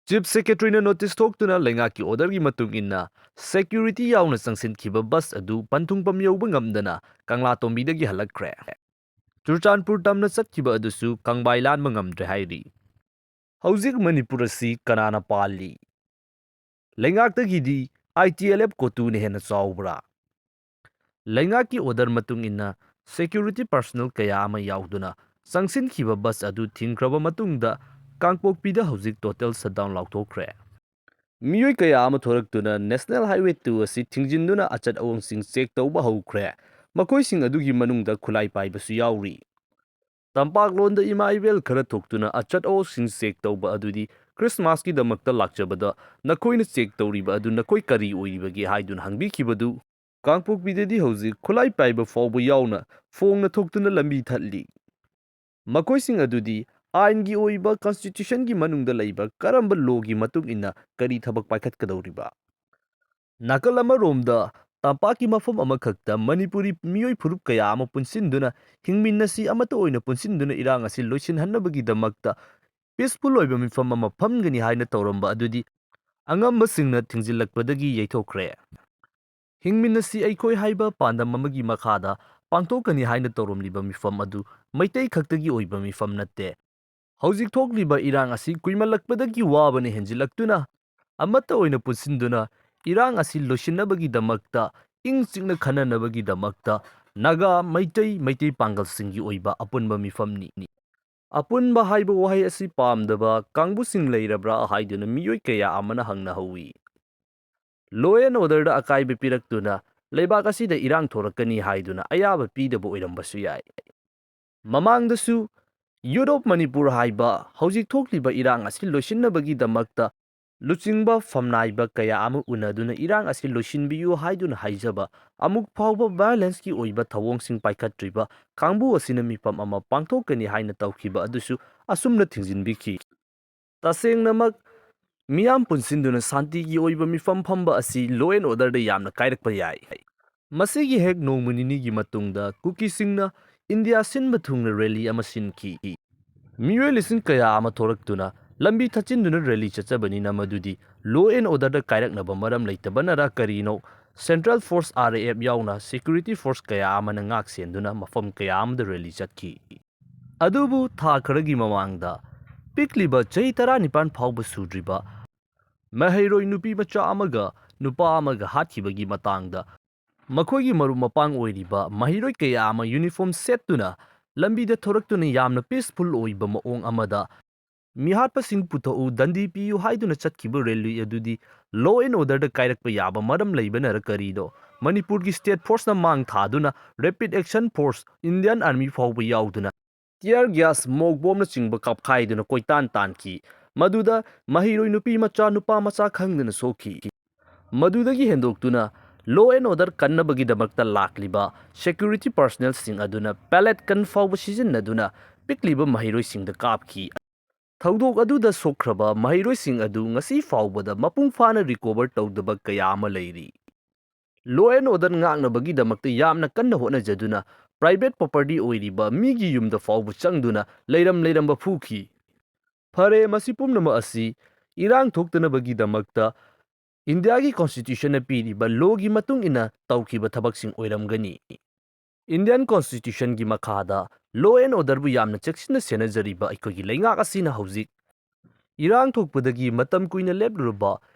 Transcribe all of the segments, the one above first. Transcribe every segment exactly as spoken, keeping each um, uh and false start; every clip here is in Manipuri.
Chief Secretaryꯅ notice ꯊꯣꯛꯇꯨꯅ ꯂꯩꯉꯥꯛꯀꯤ orderꯒꯤ ꯃꯇꯨꯡ ꯏꯟꯅ security ꯌꯥꯎꯅ ꯆꯪꯁꯤꯟꯈꯤꯕ bus ꯑꯗꯨ ꯄꯟꯊꯨꯡꯐꯝ ꯌꯧꯕ ꯉꯝꯗꯅ ꯀꯪꯂꯥꯇꯣꯝꯕꯤꯗꯒꯤ ꯍꯜꯂꯛꯈ꯭ꯔꯦ꯫ ꯆꯨꯔꯆꯥꯟꯄꯨꯔ ꯇꯝꯅ ꯆꯠꯈꯤꯕ ꯑꯗꯨꯁꯨ ꯀꯪꯕꯥꯏ ꯂꯥꯟꯕ ꯉꯝꯗ꯭ꯔꯦ ꯍꯥꯏꯔꯤ꯫ ꯍꯧꯖꯤꯛ ꯃꯅꯤꯄꯨꯔ ꯑꯁꯤ ꯀꯅꯥꯅ ꯄꯥꯜꯂꯤ? ꯂꯩꯉꯥꯛꯇꯒꯤꯗꯤ I T L F ꯀꯣꯇꯨꯅ ꯍꯦꯟꯅ ꯆꯥꯎꯕ꯭ꯔꯥ? ꯂꯩꯉꯥꯛꯀꯤ order ꯃꯇꯨꯡ ꯏꯟꯅ security personnel ꯀꯌꯥ ꯑꯃ ꯌꯥꯎꯗꯨꯅ ꯆꯪꯁꯤꯟꯈꯤꯕ bus ꯑꯗꯨ ꯊꯤꯡꯈ꯭ꯔꯕ ꯃꯇꯨꯡꯗ ꯀꯥꯡꯄꯣꯛꯄꯤꯗ ꯍꯧꯖꯤꯛ total shutdown ꯂꯥꯎꯊꯣꯛꯈ꯭ꯔꯦ꯫ ꯃꯤꯑꯣꯏ ꯀꯌꯥ ꯑꯃ ꯊꯣꯔꯛꯇꯨꯅ National Highway two ꯑꯁꯤ ꯊꯤꯡꯖꯤꯟꯗꯨꯅ ꯑꯆꯠ ꯑꯋꯣꯡꯁꯤꯡ check ꯇꯧꯕ ꯍꯧꯈ꯭ꯔꯦ꯫ ꯃꯈꯣꯏꯁꯤꯡ ꯑꯗꯨꯒꯤ ꯃꯅꯨꯡꯗ ꯈꯨꯠꯂꯥꯏ ꯄꯥꯏꯕꯁꯨ ꯌꯥꯎꯔꯤ꯫ ꯇꯝꯄꯥꯛꯂꯣꯟꯗ ꯏꯃꯥ ꯏꯕꯦꯜ ꯈꯔ ꯊꯣꯛꯇꯨꯅ ꯑꯆꯠ ꯑꯋꯣꯡꯁꯤꯡ check ꯇꯧꯕ ꯑꯗꯨꯗꯤ Christmasꯀꯤꯗꯃꯛꯇ ꯂꯥꯛꯆꯕꯗ ꯅꯈꯣꯏꯅ check ꯇꯧꯔꯤꯕ ꯑꯗꯨ ꯅꯈꯣꯏ ꯀꯔꯤ ꯑꯣꯏꯔꯤꯕꯒꯦ ꯍꯥꯏꯗꯨꯅ ꯍꯪꯕꯤꯈꯤꯕꯗꯨ ꯀꯥꯡꯄꯣꯛꯄꯤꯗꯗꯤ ꯍꯧꯖꯤꯛ ꯈꯨꯠꯂꯥꯏ ꯄꯥꯏꯕ ꯐꯥꯎꯕ ꯌꯥꯎꯅ ꯐꯣꯡꯅ ꯊꯣꯛꯇꯨꯅ ꯂꯝꯕꯤ ꯊꯠꯂꯤ꯫ ꯃꯈꯣꯏꯁꯤꯡ ꯑꯗꯨꯗꯤ ꯑꯥꯏꯟꯒꯤ ꯑꯣꯏꯕ constitutionꯒꯤ ꯃꯅꯨꯡꯗ ꯂꯩꯕ ꯀꯔꯝꯕ lawꯒꯤ ꯃꯇꯨꯡ ꯏꯟꯅ ꯀꯔꯤ ꯊꯕꯛ ꯄꯥꯏꯈꯠꯀꯗꯧꯔꯤꯕ? ꯅꯥꯀꯜ ꯑꯃꯔꯣꯝꯗ ꯇꯝꯄꯥꯛꯀꯤ ꯃꯐꯝ ꯑꯃꯈꯛꯇ ꯃꯅꯤꯄꯨꯔꯤ ꯃꯤꯑꯣꯏ ꯐꯨꯔꯨꯞ ꯀꯌꯥ ꯑꯃ ꯄꯨꯟꯁꯤꯟꯗꯨꯅ ꯍꯤꯡꯃꯤꯟꯅꯁꯤ, ꯑꯃꯠꯇ ꯑꯣꯏꯅ ꯄꯨꯟꯁꯤꯟꯗꯨꯅ ꯏꯔꯥꯡ ꯑꯁꯤ ꯂꯣꯏꯁꯤꯟꯍꯟꯅꯕꯒꯤꯗꯃꯛꯇ peaceful ꯑꯣꯏꯕ ꯃꯤꯐꯝ ꯑꯃ ꯐꯝꯒꯅꯤ ꯍꯥꯏꯅ ꯇꯧꯔꯝꯕ ꯑꯗꯨꯗꯤ ꯑꯉꯝꯕꯁꯤꯡꯅ ꯊꯤꯡꯖꯤꯜꯂꯛꯄꯗꯒꯤ ꯌꯩꯊꯣꯛꯈ꯭ꯔꯦ꯫ ꯍꯤꯡꯃꯤꯟꯅꯁꯤ ꯑꯩꯈꯣꯏ ꯍꯥꯏꯕ ꯄꯥꯟꯗꯝ ꯑꯃꯒꯤ ꯃꯈꯥꯗ ꯄꯥꯡꯊꯣꯛꯀꯅꯤ ꯍꯥꯏꯅ ꯇꯧꯔꯝꯂꯤꯕ ꯃꯤꯐꯝ ꯑꯗꯨ ꯃꯩꯇꯩ ꯈꯛꯇꯒꯤ ꯑꯣꯏꯕ ꯃꯤꯐꯝ ꯅꯠꯇꯦ꯫ ꯍꯧꯖꯤꯛ ꯊꯣꯛꯂꯤꯕ ꯏꯔꯥꯡ ꯑꯁꯤ ꯀꯨꯏꯃꯜꯂꯛꯄꯗꯒꯤ ꯋꯥꯕꯅ ꯍꯦꯟꯖꯤꯜꯂꯛꯇꯨꯅ ꯑꯃꯠꯇ ꯑꯣꯏꯅ ꯄꯨꯟꯁꯤꯟꯗꯨꯅ ꯏꯔꯥꯡ ꯑꯁꯤ ꯂꯣꯏꯁꯤꯟꯅꯕꯒꯤꯗꯃꯛꯇ, ꯏꯪ ꯆꯤꯛꯅ ꯈꯟꯅꯅꯕꯒꯤꯗꯃꯛꯇ ꯅꯥꯒꯥ, ꯃꯩꯇꯩ, ꯃꯩꯇꯩ ꯄꯥꯡꯒꯜꯁꯤꯡꯒꯤ ꯑꯣꯏꯕ ꯑꯄꯨꯟꯕ ꯃꯤꯐꯝꯅꯤ꯫ ꯑꯄꯨꯟꯕ ꯍꯥꯏꯕ ꯋꯥꯍꯩ ꯑꯁꯤ ꯄꯥꯝꯗꯕ ꯀꯥꯡꯕꯨꯁꯤꯡ ꯂꯩꯔꯕ꯭ꯔꯥ ꯍꯥꯏꯗꯨꯅ ꯃꯤꯑꯣꯏ ꯀꯌꯥ ꯑꯃꯅ ꯍꯪꯅꯍꯧꯋꯤ꯫ Law and orderꯗ ꯑꯀꯥꯏꯕ ꯄꯤꯔꯛꯇꯨꯅ ꯂꯩꯕꯥꯛ ꯑꯁꯤꯗ ꯏꯔꯥꯡ ꯊꯣꯔꯛꯀꯅꯤ ꯍꯥꯏꯗꯨꯅ ꯑꯌꯥꯕ ꯄꯤꯗꯕ ꯑꯣꯏꯔꯝꯕꯁꯨ ꯌꯥꯏ꯫ ꯃꯃꯥꯡꯗꯁꯨ Youth of Manipur ꯍꯥꯏꯕ ꯍꯧꯖꯤꯛ ꯊꯣꯛꯂꯤꯕ ꯏꯔꯥꯡ ꯑꯁꯤ ꯂꯣꯏꯁꯤꯟꯅꯕꯒꯤꯗꯃꯛꯇ ꯂꯨꯆꯤꯡꯕ ꯐꯝꯅꯥꯏꯕ ꯀꯌꯥ ꯑꯃ ꯎꯅꯗꯨꯅ ꯏꯔꯥꯡ ꯑꯁꯤ ꯂꯣꯏꯁꯤꯟꯕꯤꯌꯨ ꯍꯥꯏꯗꯨꯅ ꯍꯥꯏꯖꯕ ꯑꯃꯨꯛ ꯐꯥꯎꯕ violenceꯀꯤ ꯑꯣꯏꯕ ꯊꯧꯑꯣꯡꯁꯤꯡ ꯄꯥꯏꯈꯠꯇ꯭ꯔꯤꯕ ꯀꯥꯡꯕꯨ ꯑꯁꯤꯅ ꯃꯤꯐꯝ ꯑꯃ ꯄꯥꯡꯊꯣꯛꯀꯅꯤ ꯍꯥꯏꯅ ꯇꯧꯈꯤꯕ ꯑꯗꯨꯁꯨ ꯑꯁꯨꯝꯅ ꯊꯤꯡꯖꯤꯟꯕꯤꯈꯤ꯫ ꯇꯁꯦꯡꯅꯃꯛ ꯃꯤꯌꯥꯝ ꯄꯨꯟꯁꯤꯟꯗꯨꯅ ꯁꯥꯟꯇꯤꯒꯤ ꯑꯣꯏꯕ ꯃꯤꯐꯝ ꯐꯝꯕ ꯑꯁꯤ law and orderꯗ ꯌꯥꯝꯅ ꯀꯥꯏꯔꯛꯄ ꯌꯥꯏ꯫ ꯃꯁꯤꯒꯤ ꯍꯦꯛ ꯅꯣꯡꯃ ꯅꯤꯅꯤꯒꯤ ꯃꯇꯨꯡꯗ ꯀꯨꯀꯤꯁꯤꯡꯅ ꯏꯟꯗꯤꯌꯥ ꯁꯤꯟꯕ ꯊꯨꯡꯅ rally ꯑꯃ ꯁꯤꯟꯈꯤ꯫ ꯃꯤꯑꯣꯏ ꯂꯤꯁꯤꯡ ꯀꯌꯥ ꯑꯃ ꯊꯣꯔꯛꯇꯨꯅ ꯂꯝꯕꯤ ꯊꯠꯆꯤꯟꯗꯨꯅ ꯔꯦꯂꯤ ꯆꯠꯆꯕꯅꯤꯅ ꯃꯗꯨꯗꯤ law and orderꯗ ꯀꯥꯏꯔꯛꯅꯕ ꯃꯔꯝ ꯂꯩꯇꯕꯅꯔ ꯀꯔꯤꯅꯣ, Central Force, R A F ꯌꯥꯎꯅ security force ꯀꯌꯥ ꯑꯃꯅ ꯉꯥꯛ ꯁꯦꯟꯗꯨꯅ ꯃꯐꯝ ꯀꯌꯥ ꯑꯃꯗ ꯔꯦꯂꯤ ꯆꯠꯈꯤ꯫ ꯑꯗꯨꯕꯨ ꯊꯥ ꯈꯔꯒꯤ ꯃꯃꯥꯡꯗ ꯄꯤꯛꯂꯤꯕ ꯆꯍꯤ ꯇꯔꯥꯅꯤꯄꯥꯟ ꯐꯥꯎꯕ ꯁꯨꯗ꯭ꯔꯤꯕ ꯃꯍꯩꯔꯣꯏ ꯅꯨꯄꯤ ꯃꯆꯥ ꯑꯃꯒ ꯅꯨꯄꯥ ꯑꯃꯒ ꯍꯥꯠꯈꯤꯕꯒꯤ ꯃꯇꯥꯡꯗ ꯃꯈꯣꯏꯒꯤ ꯃꯔꯨꯞ ꯃꯄꯥꯡ ꯑꯣꯏꯔꯤꯕ ꯃꯍꯩꯔꯣꯏ ꯀꯌꯥ ꯑꯃ uniform ꯁꯦꯠꯇꯨꯅ ꯂꯝꯕꯤꯗ ꯊꯣꯔꯛꯇꯨꯅ ꯌꯥꯝꯅ peaceful ꯑꯣꯏꯕ ꯃꯑꯣꯡ ꯑꯃꯗ ꯃꯤꯍꯥꯠꯄꯁꯤꯡ ꯄꯨꯊꯣꯛꯎ, ꯗꯟꯗꯤ ꯄꯤꯌꯨ ꯍꯥꯏꯗꯨꯅ ꯆꯠꯈꯤꯕ ꯔꯦꯂꯤ ꯑꯗꯨꯗꯤ law and orderꯗ ꯀꯥꯏꯔꯛꯄ ꯌꯥꯕ ꯃꯔꯝ ꯂꯩꯕꯅꯔ ꯀꯔꯤꯅꯣ, ꯃꯅꯤꯄꯨꯔꯒꯤ state forceꯅ ꯃꯥꯡ ꯊꯥꯗꯨꯅ Rapid Action Force, Indian Army ꯐꯥꯎꯕ ꯌꯥꯎꯗꯨꯅ tear gas, smoke bombꯅꯆꯤꯡꯕ ꯀꯥꯞꯈꯥꯏꯗꯨꯅ ꯀꯣꯏꯇꯥꯟ ꯇꯥꯟꯈꯤ꯫ ꯃꯗꯨꯗ ꯃꯍꯩꯔꯣꯏ ꯅꯨꯄꯤ ꯃꯆꯥ, ꯅꯨꯄꯥ ꯃꯆꯥ ꯈꯪꯗꯅ ꯁꯣꯛꯈꯤ꯫ ꯃꯗꯨꯗꯒꯤ ꯍꯦꯟꯗꯣꯛꯇꯨꯅ law and order ꯀꯟꯅꯕꯒꯤꯗꯃꯛꯇ ꯂꯥꯛꯂꯤꯕ security personnelꯁꯤꯡ ꯑꯗꯨꯅ pellet gun ꯐꯥꯎꯕ ꯁꯤꯖꯤꯟꯅꯗꯨꯅ ꯄꯤꯛꯂꯤꯕ ꯃꯍꯩꯔꯣꯏꯁꯤꯡꯗ ꯀꯥꯞꯈꯤ꯫ ꯊꯧꯗꯣꯛ ꯑꯗꯨꯗ ꯁꯣꯛꯈ꯭ꯔꯕ ꯃꯍꯩꯔꯣꯏꯁꯤꯡ ꯑꯗꯨ ꯉꯁꯤ ꯐꯥꯎꯕꯗ ꯃꯄꯨꯡ ꯐꯥꯅ recover ꯇꯧꯗꯕ ꯀꯌꯥ ꯑꯃ ꯂꯩꯔꯤ꯫ Law and order ꯉꯥꯛꯅꯕꯒꯤꯗꯃꯛꯇ ꯌꯥꯝꯅ ꯀꯟꯅ ꯍꯣꯠꯅꯖꯗꯨꯅ private property ꯑꯣꯏꯔꯤꯕ ꯃꯤꯒꯤ ꯌꯨꯝꯗ ꯐꯥꯎꯕ ꯆꯪꯗꯨꯅ ꯂꯩꯔꯝ ꯂꯩꯔꯝꯕ ꯐꯨꯈꯤ꯫ ꯐꯔꯦ, ꯃꯁꯤ ꯄꯨꯝꯅꯃꯛ ꯑꯁꯤ ꯏꯔꯥꯡ ꯊꯣꯛꯇꯅꯕꯒꯤꯗꯃꯛꯇ ꯏꯟꯗꯤꯌꯥꯒꯤ constitutionꯅ ꯄꯤꯔꯤꯕ lawꯒꯤ ꯃꯇꯨꯡ ꯏꯟꯅ ꯇꯧꯈꯤꯕ ꯊꯕꯛꯁꯤꯡ ꯑꯣꯏꯔꯝꯒꯅꯤ꯫ Indian constitutionꯒꯤ ꯃꯈꯥꯗ law and orderꯕꯨ ꯌꯥꯝꯅ ꯆꯦꯛꯁꯤꯟꯅ ꯁꯦꯟꯅꯖꯔꯤꯕ ꯑꯩꯈꯣꯏꯒꯤ ꯂꯩꯉꯥꯛ ꯑꯁꯤꯅ ꯍꯧꯖꯤꯛ ꯏꯔꯥꯡ ꯊꯣꯛꯄꯗꯒꯤ ꯃꯇꯝ ꯀꯨꯏꯅ ꯂꯦꯞꯂꯨꯔꯕ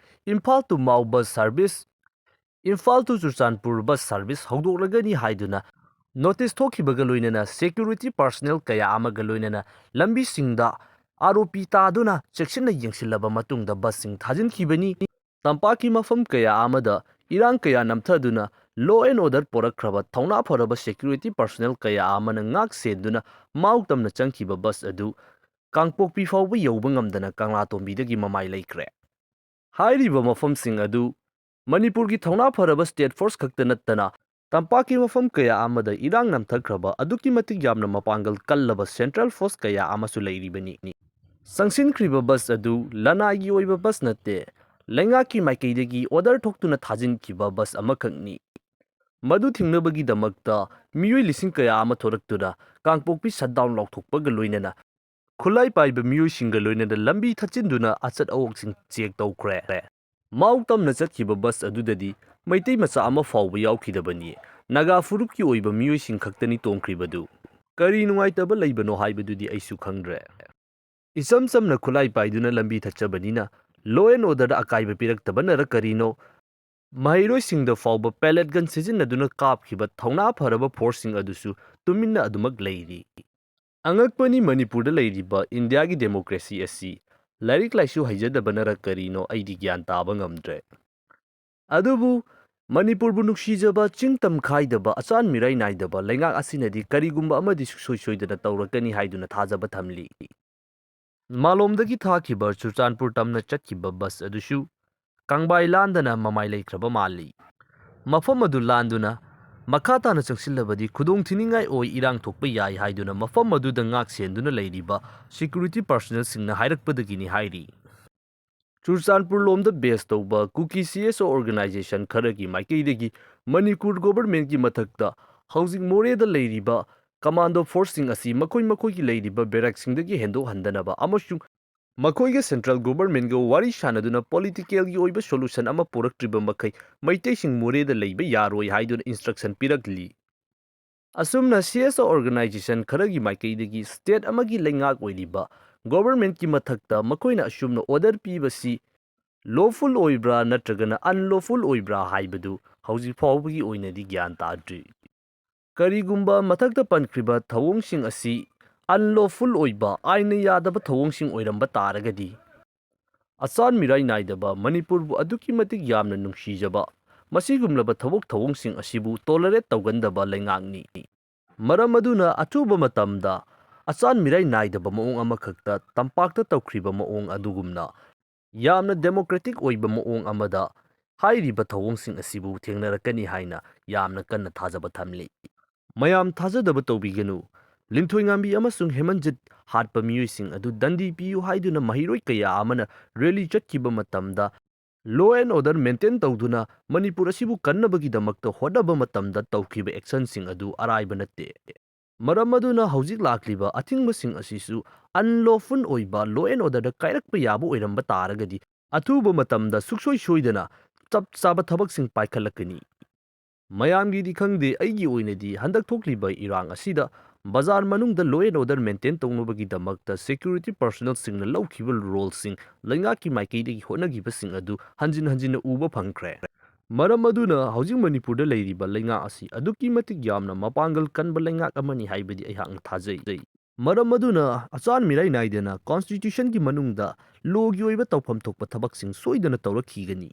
Imphal to Mao bus service, Imphal to Churachandpur bus service ꯍꯧꯗꯣꯛꯂꯒꯅꯤ ꯍꯥꯏꯗꯨꯅ notice ꯊꯣꯛꯈꯤꯕꯒ ꯂꯣꯏꯅꯅ security personnel ꯀꯌꯥ ꯑꯃꯒ ꯂꯣꯏꯅꯅ ꯂꯝꯕꯤꯁꯤꯡꯗ ꯑꯥꯔ ꯑꯣ ꯄꯤ ꯇꯥꯗꯨꯅ ꯆꯦꯛꯁꯤꯟꯅ ꯌꯦꯡꯁꯤꯜꯂꯕ ꯃꯇꯨꯡꯗ busꯁꯤꯡ ꯊꯥꯖꯤꯟꯈꯤꯕꯅꯤ꯫ ꯇꯝꯄꯥꯛꯀꯤ ꯃꯐꯝ ꯀꯌꯥ ꯑꯃꯗ ꯏꯔꯥꯡ ꯀꯌꯥ ꯅꯝꯊꯗꯨꯅ law and order ꯄꯣꯔꯛꯈ꯭ꯔꯕ ꯊꯧꯅꯥ ꯐꯔꯕ security personnel ꯀꯌꯥ ꯑꯃꯅ ꯉꯥꯛ ꯁꯦꯟꯗꯨꯅ ꯃꯥꯎ ꯇꯝꯅ ꯆꯪꯈꯤꯕ bus ꯑꯗꯨ ꯀꯥꯡꯄꯣꯛꯄꯤ ꯐꯥꯎꯕ ꯌꯧꯕ ꯉꯝꯗꯅ ꯀꯪꯂꯥꯇꯣꯝꯕꯤꯗꯒꯤ ꯃꯃꯥꯏ ꯂꯩꯈ꯭ꯔꯦ꯫ ꯍꯥꯏꯔꯤꯕ ꯃꯐꯝꯁꯤꯡ ꯑꯗꯨ ꯃꯅꯤꯄꯨꯔꯒꯤ ꯊꯧꯅꯥ ꯐꯔꯕ state force ꯈꯛꯇ ꯅꯠꯇꯅ ꯇꯝꯄꯥꯛꯀꯤ ꯃꯐꯝ ꯀꯌꯥ ꯑꯃꯗ ꯏꯔꯥꯡ ꯅꯝꯊꯈ꯭ꯔꯕ ꯑꯗꯨꯛꯀꯤ ꯃꯇꯤꯛ ꯌꯥꯝꯅ ꯃꯄꯥꯡꯒꯜ ꯀꯜꯂꯕ central force ꯀꯌꯥ ꯑꯃꯁꯨ ꯂꯩꯔꯤꯕꯅꯤ꯫ ꯆꯪꯁꯤꯟꯈ꯭ꯔꯤꯕ bus ꯑꯗꯨ ꯂꯅꯥꯏꯒꯤ ꯑꯣꯏꯕ bus ꯅꯠꯇꯦ, ꯂꯩꯉꯥꯛꯀꯤ ꯃꯥꯏꯀꯩꯗꯒꯤ order ꯊꯣꯛꯇꯨꯅ ꯊꯥꯖꯤꯟꯈꯤꯕ bus ꯑꯃꯈꯛꯅꯤ꯫ ꯃꯗꯨ ꯊꯤꯡꯅꯕꯒꯤꯗꯃꯛꯇ ꯃꯤꯑꯣꯏ ꯂꯤꯁꯤꯡ ꯀꯌꯥ ꯑꯃ ꯊꯣꯔꯛꯇꯨꯅ ꯀꯥꯡꯄꯣꯛꯄꯤ shutdown ꯂꯥꯎꯊꯣꯛꯄꯒ ꯂꯣꯏꯅꯅ ꯈꯨꯠꯂꯥꯏ ꯄꯥꯏꯕ ꯃꯤꯑꯣꯏꯁꯤꯡꯒ ꯂꯣꯏꯅꯅ ꯂꯝꯕꯤ ꯊꯠꯆꯤꯟꯗꯨꯅ ꯑꯆꯠ ꯑꯋꯣꯛꯁꯤꯡ ꯆꯦꯛ ꯇꯧꯈ꯭ꯔꯦ꯫ ꯃꯥꯎ ꯇꯝꯅ ꯆꯠꯈꯤꯕ ꯕꯁ ꯑꯗꯨꯗꯗꯤ ꯃꯩꯇꯩ ꯃꯆꯥ ꯑꯃ ꯐꯥꯎꯕ ꯌꯥꯎꯈꯤꯗꯕꯅꯤ꯫ ꯅꯥꯒꯥ ꯐꯨꯔꯨꯞꯀꯤ ꯑꯣꯏꯕ ꯃꯤꯑꯣꯏꯁꯤꯡ ꯈꯛꯇꯅꯤ ꯇꯣꯡꯈ꯭ꯔꯤꯕꯗꯨ꯫ ꯀꯔꯤ ꯅꯨꯡꯉꯥꯏꯇꯕ ꯂꯩꯕꯅꯣ ꯍꯥꯏꯕꯗꯨꯗꯤ ꯑꯩꯁꯨ ꯈꯪꯗ꯭ꯔꯦ꯫ ꯏꯆꯝ ꯆꯝꯅ ꯈꯨꯠꯂꯥꯏ ꯄꯥꯏꯗꯨꯅ ꯂꯝꯕꯤ ꯊꯠꯆꯕꯅꯤꯅ law and order ꯑꯀꯥꯏꯕ ꯄꯤꯔꯛꯇꯕꯅꯔ ꯀꯔꯤꯅꯣ, ꯃꯍꯩꯔꯣꯏꯁꯤꯡꯗ ꯐꯥꯎꯕ pellet gun ꯁꯤꯖꯤꯟꯅꯗꯨꯅ ꯀꯥꯞꯈꯤꯕ ꯊꯧꯅꯥ ꯐꯔꯕ force ꯁꯤꯡ ꯑꯗꯨꯁꯨ ꯇꯨꯃꯤꯟꯅ ꯑꯗꯨꯃꯛ ꯂꯩꯔꯤ꯫ ꯑꯉꯛꯄꯅꯤ, ꯃꯅꯤꯄꯨꯔꯗ ꯂꯩꯔꯤꯕ ꯏꯟꯗꯤꯌꯥꯒꯤ democracy ꯑꯁꯤ ꯂꯥꯏꯔꯤꯛ ꯂꯥꯏꯁꯨ ꯍꯩꯖꯗꯕꯅꯔ ꯀꯔꯤꯅꯣ ꯑꯩꯗꯤ ꯒ꯭ꯌꯥꯟ ꯇꯥꯕ ꯉꯝꯗ꯭ꯔꯦ꯫ ꯑꯗꯨꯕꯨ ꯃꯅꯤꯄꯨꯔꯕꯨ ꯅꯨꯡꯁꯤꯖꯕ, ꯆꯤꯡ ꯇꯝ ꯈꯥꯏꯗꯕ, ꯑꯆꯥꯟ ꯃꯤꯔꯥꯏ ꯅꯥꯏꯗꯕ ꯂꯩꯉꯥꯛ ꯑꯁꯤꯅꯗꯤ ꯀꯔꯤꯒꯨꯝꯕ ꯑꯃꯗꯤ ꯁꯨꯡꯁꯣꯏ ꯁꯣꯏꯗꯅ ꯇꯧꯔꯛꯀꯅꯤ ꯍꯥꯏꯗꯨꯅ ꯊꯥꯖꯕ ꯊꯝꯂꯤ꯫ ꯃꯥꯂꯣꯝꯗꯒꯤ ꯊꯥꯈꯤꯕ ꯆꯨꯔꯆꯥꯟꯄꯨꯔ ꯇꯝꯅ ꯆꯠꯈꯤꯕ ꯕꯁ ꯑꯗꯨꯁꯨ ꯀꯥꯡꯕꯥꯏ ꯂꯥꯟꯗꯅ ꯃꯃꯥꯏ ꯂꯩꯈ꯭ꯔꯕ ꯃꯥꯜꯂꯤ꯫ ꯃꯐꯝ ꯑꯗꯨ ꯂꯥꯟꯗꯨꯅ ꯃꯈꯥ ꯇꯥꯅ ꯆꯪꯁꯤꯜꯂꯕꯗꯤ ꯈꯨꯗꯣꯡ ꯊꯤꯅꯤꯡꯉꯥꯏ ꯑꯣꯏ ꯏꯔꯥꯡ ꯊꯣꯛꯄ ꯌꯥꯏ ꯍꯥꯏꯗꯨꯅ ꯃꯐꯝ ꯑꯗꯨꯗ ꯉꯥꯛ ꯁꯦꯟꯗꯨꯅ ꯂꯩꯔꯤꯕ security personnel ꯁꯤꯡꯅ ꯍꯥꯏꯔꯛꯄꯗꯒꯤꯅꯤ ꯍꯥꯏꯔꯤ꯫ ꯆꯨꯔꯆꯥꯟꯄꯨꯔ ꯂꯣꯝꯗ base ꯇꯧꯕ ꯀꯨꯀꯤ C S O organization ꯈꯔꯒꯤ ꯃꯥꯏꯀꯩꯗꯒꯤ ꯃꯅꯤꯄꯨꯔ government ꯀꯤ ꯃꯊꯛꯇ ꯍꯧꯖꯤꯛ ꯃꯣꯔꯦꯗ ꯂꯩꯔꯤꯕ commando force ꯁꯤꯡ ꯑꯁꯤ ꯃꯈꯣꯏ ꯃꯈꯣꯏꯒꯤ ꯂꯩꯔꯤꯕ barrack ꯁꯤꯡꯗꯒꯤ ꯍꯦꯟꯗꯣꯛꯍꯟꯗꯅꯕ ꯑꯃꯁꯨꯡ ꯃꯈꯣꯏꯒ central government ꯒ ꯋꯥꯔꯤ ꯁꯥꯅꯗꯨꯅ political ꯒꯤ ꯑꯣꯏꯕ solution ꯑꯃ ꯄꯨꯔꯛꯇ꯭ꯔꯤꯕ ꯃꯈꯩ ꯃꯩꯇꯩꯁꯤꯡ ꯃꯣꯔꯦꯗ ꯂꯩꯕ ꯌꯥꯔꯣꯏ ꯍꯥꯏꯗꯨꯅ instruction ꯄꯤꯔꯛꯂꯤ꯫ ꯑꯁꯨꯝꯅ C S O organization ꯈꯔꯒꯤ ꯃꯥꯏꯀꯩꯗꯒꯤ state ꯑꯃꯒꯤ ꯂꯩꯉꯥꯛ ꯑꯣꯏꯔꯤꯕ government ꯀꯤ ꯃꯊꯛꯇ ꯃꯈꯣꯏꯅ ꯑꯁꯨꯝꯅ order ꯄꯤꯕꯁꯤ lawful ꯑꯣꯏꯕ꯭ꯔꯥ ꯅꯠꯇ꯭ꯔꯒꯅ unlawful ꯑꯣꯏꯕ꯭ꯔꯥ ꯍꯥꯏꯕꯗꯨ ꯍꯧꯖꯤꯛ ꯐꯥꯎꯕꯒꯤ ꯑꯣꯏꯅꯗꯤ ꯒ꯭ꯌꯥꯟ ꯇꯥꯗ꯭ꯔꯤ꯫ ꯀꯔꯤꯒꯨꯝꯕ ꯃꯊꯛꯇ ꯄꯟꯈ꯭ꯔꯤꯕ ꯊꯧꯑꯣꯡꯁꯤꯡ ꯑꯁꯤ unlawful ꯑꯣꯏꯕ, ꯑꯥꯏꯟꯅ ꯌꯥꯗꯕ ꯊꯧꯑꯣꯡꯁꯤꯡ ꯑꯣꯏꯔꯝꯕ ꯇꯥꯔꯒꯗꯤ, ꯑꯆꯥꯟ ꯃꯤꯔꯥꯏ ꯅꯥꯏꯗꯕ ꯃꯅꯤꯄꯨꯔꯕꯨ ꯑꯗꯨꯛꯀꯤ ꯃꯇꯤꯛ ꯌꯥꯝꯅ ꯅꯨꯡꯁꯤꯖꯕ, ꯃꯁꯤꯒꯨꯝꯂꯕ ꯊꯕꯛ ꯊꯧꯑꯣꯡꯁꯤꯡ ꯑꯁꯤꯕꯨ tolerate ꯇꯧꯒꯟꯗꯕ ꯂꯩꯉꯥꯛꯅꯤ꯫ ꯃꯔꯝ ꯑꯗꯨꯅ ꯑꯊꯨꯕ ꯃꯇꯝꯗ ꯑꯆꯥꯟ ꯃꯤꯔꯥꯏ ꯅꯥꯏꯗꯕ ꯃꯑꯣꯡ ꯑꯃꯈꯛꯇ ꯇꯝꯄꯥꯛꯇ ꯇꯧꯈ꯭ꯔꯤꯕ ꯃꯑꯣꯡ ꯑꯗꯨꯒꯨꯝꯅ ꯌꯥꯝꯅ democratic ꯑꯣꯏꯕ ꯃꯑꯣꯡ ꯑꯃꯗ ꯍꯥꯏꯔꯤꯕ ꯊꯧꯑꯣꯡꯁꯤꯡ ꯑꯁꯤꯕꯨ ꯊꯦꯡꯅꯔꯛꯀꯅꯤ ꯍꯥꯏꯅ ꯌꯥꯝꯅ ꯀꯟꯅ ꯊꯥꯖꯕ ꯊꯝꯂꯤ꯫ ꯃꯌꯥꯝ ꯊꯥꯖꯗꯕ ꯇꯧꯕꯤꯒꯅꯨ꯫ ꯂꯤꯟꯊꯣꯏꯉꯥꯝꯕꯤ ꯑꯃꯁꯨꯡ ꯍꯦꯃꯟꯖꯤꯠ ꯍꯥꯠꯄ ꯃꯤꯑꯣꯏꯁꯤꯡ ꯑꯗꯨ ꯗꯟꯗꯤ ꯄꯤꯌꯨ ꯍꯥꯏꯗꯨꯅ ꯃꯍꯩꯔꯣꯏ ꯀꯌꯥ ꯑꯃꯅ rally ꯆꯠꯈꯤꯕ ꯃꯇꯝꯗ law and order maintain ꯇꯧꯗꯨꯅ ꯃꯅꯤꯄꯨꯔ ꯑꯁꯤꯕꯨ ꯀꯟꯅꯕꯒꯤꯗꯃꯛꯇ ꯍꯣꯠꯅꯕ ꯃꯇꯝꯗ ꯇꯧꯈꯤꯕ action ꯁꯤꯡ ꯑꯗꯨ ꯑꯔꯥꯏꯕ ꯅꯠꯇꯦ꯫ ꯃꯔꯝ ꯑꯗꯨꯅ ꯍꯧꯖꯤꯛ ꯂꯥꯛꯂꯤꯕ ꯑꯊꯤꯡꯕꯁꯤꯡ ꯑꯁꯤꯁꯨ unlawful ꯑꯣꯏꯕ law and orderꯗ ꯀꯥꯏꯔꯛꯄ ꯌꯥꯕ ꯑꯣꯏꯔꯝꯕ ꯇꯥꯔꯒꯗꯤ, ꯑꯊꯨꯕ ꯃꯇꯝꯗ ꯁꯨꯡꯁꯣꯏ ꯁꯣꯏꯗꯅ ꯆꯞ ꯆꯥꯕ ꯊꯕꯛꯁꯤꯡ ꯄꯥꯏꯈꯠꯂꯛꯀꯅꯤ꯫ ꯃꯌꯥꯝꯒꯤꯗꯤ ꯈꯪꯗꯦ, ꯑꯩꯒꯤ ꯑꯣꯏꯅꯗꯤ ꯍꯟꯗꯛ ꯊꯣꯛꯂꯤꯕ ꯏꯔꯥꯡ ꯑꯁꯤꯗ ꯕꯖꯥꯔ ꯃꯅꯨꯡꯗ law and order maintain ꯇꯧꯅꯕꯒꯤꯗꯃꯛꯇ security personnelꯁꯤꯡꯅ ꯂꯧꯈꯤꯕ roleꯁꯤꯡ, ꯂꯩꯉꯥꯛꯀꯤ ꯃꯥꯏꯀꯩꯗꯒꯤ ꯍꯣꯠꯅꯈꯤꯕꯁꯤꯡ ꯑꯗꯨ ꯍꯟꯖꯤꯟ ꯍꯟꯖꯤꯟꯅ ꯎꯕ ꯐꯪꯈ꯭ꯔꯦ꯫ ꯃꯔꯝ ꯑꯗꯨꯅ ꯍꯧꯖꯤꯛ ꯃꯅꯤꯄꯨꯔꯗ ꯂꯩꯔꯤꯕ ꯂꯩꯉꯥꯛ ꯑꯁꯤ ꯑꯗꯨꯛꯀꯤ ꯃꯇꯤꯛ ꯌꯥꯝꯅ ꯃꯄꯥꯡꯒꯜ ꯀꯟꯕ ꯂꯩꯉꯥꯛ ꯑꯃꯅꯤ ꯍꯥꯏꯕꯗꯤ ꯑꯩꯍꯥꯛꯅ ꯊꯥꯖꯩ꯫ ꯃꯔꯝ ꯑꯗꯨꯅ ꯑꯆꯥꯟ ꯃꯤꯔꯥꯏ ꯅꯥꯏꯗꯅ constitutionꯒꯤ ꯃꯅꯨꯡꯗ lawꯒꯤ ꯑꯣꯏꯕ ꯇꯧꯐꯝ ꯊꯣꯛꯄ ꯊꯕꯛꯁꯤꯡ ꯁꯣꯏꯗꯅ ꯇꯧꯔꯛꯈꯤꯒꯅꯤ꯫